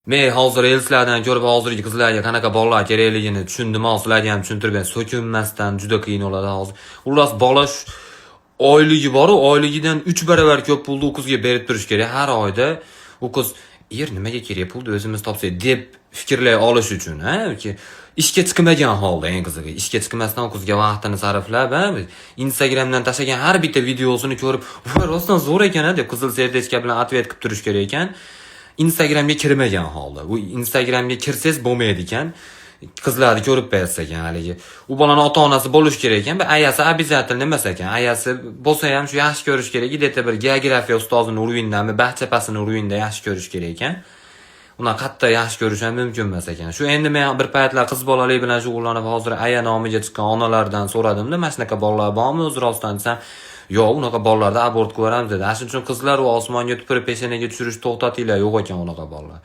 Men hozir reelslardan ko'rib, hozirgi qizlarga qanaqa bolalar kerakligini tushundim. Hozir sizlarga ham tushuntirib beraman. So'kinmasdan juda qiyin bo'ladi hozir. Xullas, bola oyligi boru, oyligidan 3 barobar ko'p pulni u qizga berib turish kerak har oyda. U qiz "Er, nimaga kerak pulni, o'zimiz topsak" deb fikrlay olish uchun, ha, ishga chiqmagan holda, eng qizig'i, ishga chiqmasdan u qizga vaqtini sarflab, ha, Instagramdan tashlagan har bitta videosini ko'rib, "Voy, rostdan zo'r ekan, a" deb qizil сердечко bilan ответ qilib turish kerak ekan. Instagramga kirmagan holda. Bu Instagramga kirsangiz bo'lmaydi ekan. Qizlarni ko'rib qo'yasiz ekan haligi. U bolani ota onasi bo'lishi kerak ekan, bir ayasi обязательно emas ekan. Ayasi bo'lsa ham, shu yaxshi ko'rish kerak. Где-то bir geografiya ustozini уровень dami, bachchapasini уровень da yaxshi ko'rish kerak ekan. Unaqa qattiq yaxshi ko'rish ham mumkin emas ekan. Shu endi men bir paytlar qiz bolalik bilan shug'ullanib, hozir aya nomiga chiqqan onalardan so'radimda, mana shunaqa bolalar bormi o'zi rostdan desam, "Yo'q, unaqa bolalarni abort qilib yuboramiz" dedi. Shuning uchun qizlar, u osmonga tupurib peshonaga tushirish to'xtatinglar, yo'q ekan unaqa bolalar.